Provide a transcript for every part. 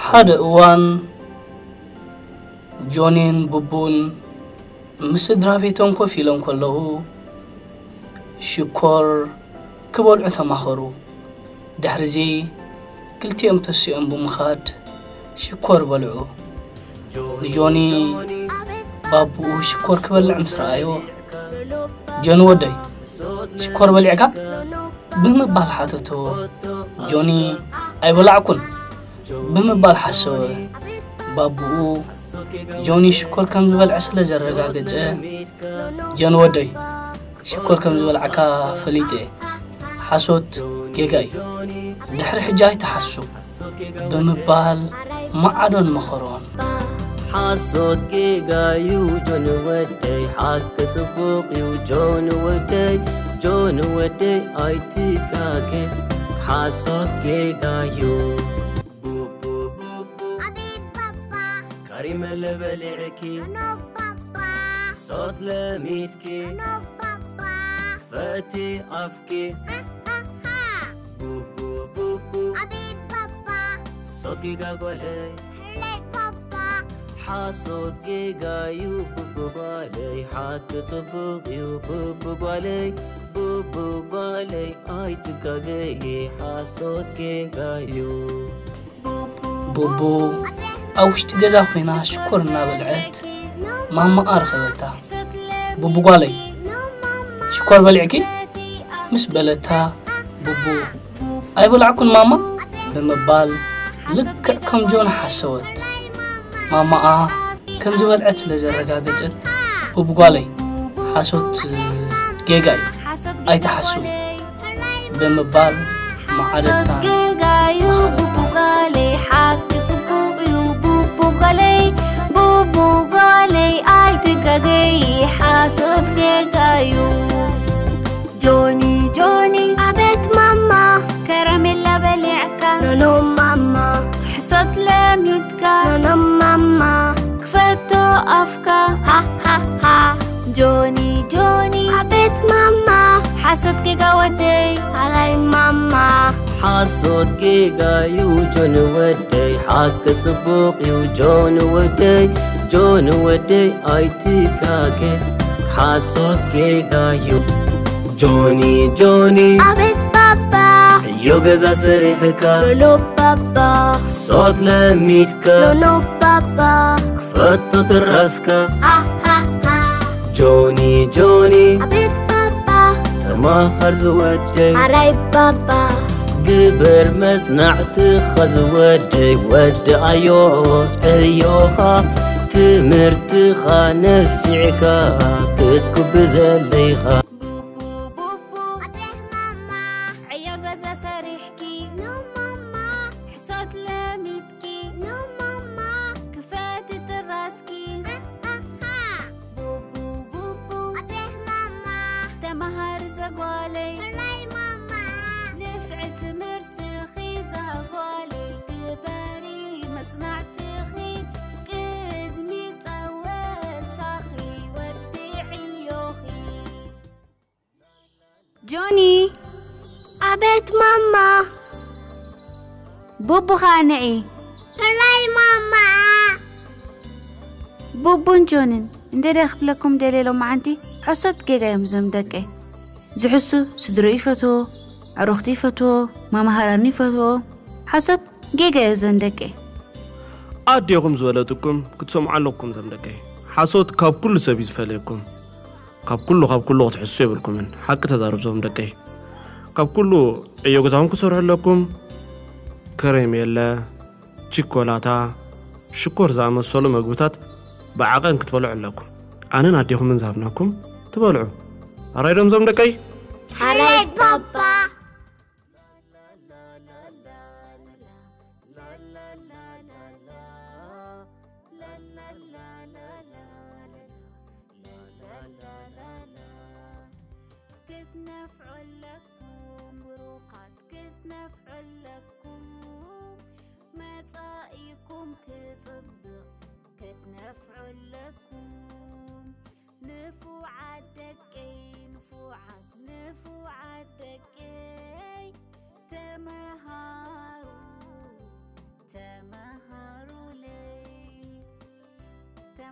ሓደ እዋን ጆኒን ቡቡን ምስ ስድራ ቤቶም ኮፍ ኢሎም ከለዉ ሽኮር ክበልዑ ተማኸሩ። ድሕሪዚ ክልቲኦም ተሲኦም ብምኻድ ሽኮር በልዑ። ንጆኒ ባቡኡ ሽኮር ክበልዕ ምስ ረኣዮ፣ "ጆኒ ወደይ፣ ሽኮር በሊዕካ?" ብምባል ሓተቶ። ጆኒ "ኣይበላዕኩን" ብምባል ሓሰወ። ባቡኡ ጆኒ ሽኮር ከም ዝበልዐ ስለ ዘረጋገጸ፣ "ጆኒ ወደይ፣ ሽኮር ከም ዝበላዕካ ፈሊጠ እየ። ሓሶት ጌጋ እዩ። ድሕሪ ሕጂ ኣይትሓሱ" ብምባል መዓዶን መኸሮን። ሓሶት ጌጋዩ ጆን ወደይ፣ ሓቂ ጽቡቕ እዩ ጆን ወደይ፣ ጆን ወደይ ኣይትጋገ፣ ሓሶት ጌጋዩ። ቡቡ ቡቡ፣ ኣቤት ባባ። ካሪመለ በሊዕኪ፣ ኖ ባባ። ሶት ለሚድኪ፣ ኖ ባባ። ፈቲ ኣፍኪ፣ ሃ ሃ ሃ። ቡቡ ቡቡ፣ ኣቤት ባባ። ሶት ጌጋ ጓለይ፣ ሄለይ ባባ። ሓሶት ጌጋዩ ቡቡ ጓለይ፣ ሓቂ ጽቡቕ እዩ ቡቡ ጓለይ፣ ቡቡ ጓለይ ኣይትጋገይ፣ ሓሶት ጌጋዩ። ቡቡ ኣብ ውሽጢ ገዛ ኮይና ሽኮር እናበልዐት ማማኣ ረኸበታ። "ቡቡ ጓለይ፣ ሽኮር በሊዕኪ?" ምስ በለታ፣ ቡቡ "ኣይበላዕኩን ማማ" ብምባል ልክዕ ከም ጆን ሓሰወት። ማማኣ ከም ዝበልዐት ስለ ዘረጋገጸት፣ "ቡቡ ጓለይ፣ ሓሶት ጌጋ እዩ፣ ኣይትሓስዊ" ብምባል ሓሶት መዓለታ ጌጋዩ ቡቡ ጓለይ፣ ሓቂ ጽቡቕ እዩ ቡቡ ጓለይ፣ ቡቡ ጓለይ ኣይትጋገይ፣ ሓሶት ጌጋዩ። ጆኒ ጆኒ፣ ኣቤት ማማ። ከረሜላ በሊዕካ፣ ኖኖ ማማ። ሕሶት ለሚድካ፣ ኖኖ ማማ። ክፈቶ ኣፍካ፣ ሃ ሃ ሃ። ጆኒ ጆኒ፣ ኣቤት ማማ። ሓሶት ጌጋ ወደይ፣ ኣራይ ማማ። ሓሶት ጌጋዩ ጆኒ ወደይ፣ ሓቂ ጽቡቕ እዩ ጆኒ ወደይ፣ ጆኒ ወደይ ኣይትጋገ፣ ሓሶት ጌጋዩ። ጆኒ ጆኒ፣ ኣቤት ባባ። ዕዮ ገዛ ሰሪሕካ፣ ኖኖ ባባ። ሶት ለሚድካ፣ ኖኖ ባባ። ክፈቶ ትራስካ፣ ሃ ሃ ሃ። ጆኒ ጆኒ፣ ኣቤት ባባ። ተማሃር ዝወደይ፣ ኣራይ ባባ። ግበር መጽናዕትኻ ዝወደይ፣ ወድኣዮ ዕዮኻ። ትምህርትኻ ነፊዕካ ክትኩብ ዘለይኻ። ቡቡ ቡቡ፣ ኣቤት ማማ። ዕዮ ገዛ ሰሪሕኪ፣ ኖ ማማ። ሕሶት ለሚድኪ፣ ኖ ማማ። ክፈቲ ትራስኪ፣ ሃ ሃ ሃ። ቡቡ ቡቡ፣ ኣቤት ማማ። ተማሃሪ ዘጓለይ፣ ሄለይ ማማ። ንፍዒ ትምህርትኺ ዘጓለይ፣ ግበሪ መጽናዕትኺ። ቅድሚ ጸወታኺ ወዲ ዕዮኺ። ጆኒ፣ ኣቤት ማማ። ቡቡ ኸኣ ንዒ። ሄለይ ማማ። ቡቡን ጆንን እንደ ክብለኩም ደልየ ሎማዓንቲ፣ ሓሶት ጌጋ እዮም እዞም ደቀይ። ዝሕሱ ስድርኡ ይፈትዎ፣ ኣዕሩኽቱ ይፈትዎ፣ መማህራኑ ይፈትዎ። ሓሶት ጌጋ እዩ እዘን ደቀይ። ኣዴኹም ዝበለትኩም ክትሰምዑ ኣለኩም እዞም ደቀይ። ሓሶት ካብ ኩሉ ሰብ እዩ ዝፈልየኩም። ካብ ኩሉ፣ ካብ ኩሉ ክትሕሱ የብልኩምን። ሓቂ ተዛረቡ እዞም ደቀይ። ካብ ኩሉ ዕዮ ገዛኹም ክትሰርሑ ኣለኩም። ከረሜለ፣ ቺኮላታ፣ ሽኮር ዝኣመሰሉ መግብታት ብዓቐን ክትበልዑ ኣለኩም። ኣነን ኣዴኹምን ዝሃብናኩም ትበልዑ። ኣራይ ዶ እዞም ደቀይ? ሓራይ ባባ። ክትነፍዑ ኣለኩም ብሩኻት፣ ክትነፍዑ ኣለኩም። መጻኢኩም ክጽብቕ ክትነፍዑ ኣለኩም። ንፉዓት ደቀይ፣ ንፉዓት፣ ንፉዓት ደቀይ፣ ተመሃሩ፣ ተመሃሩ።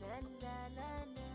ለለለለለ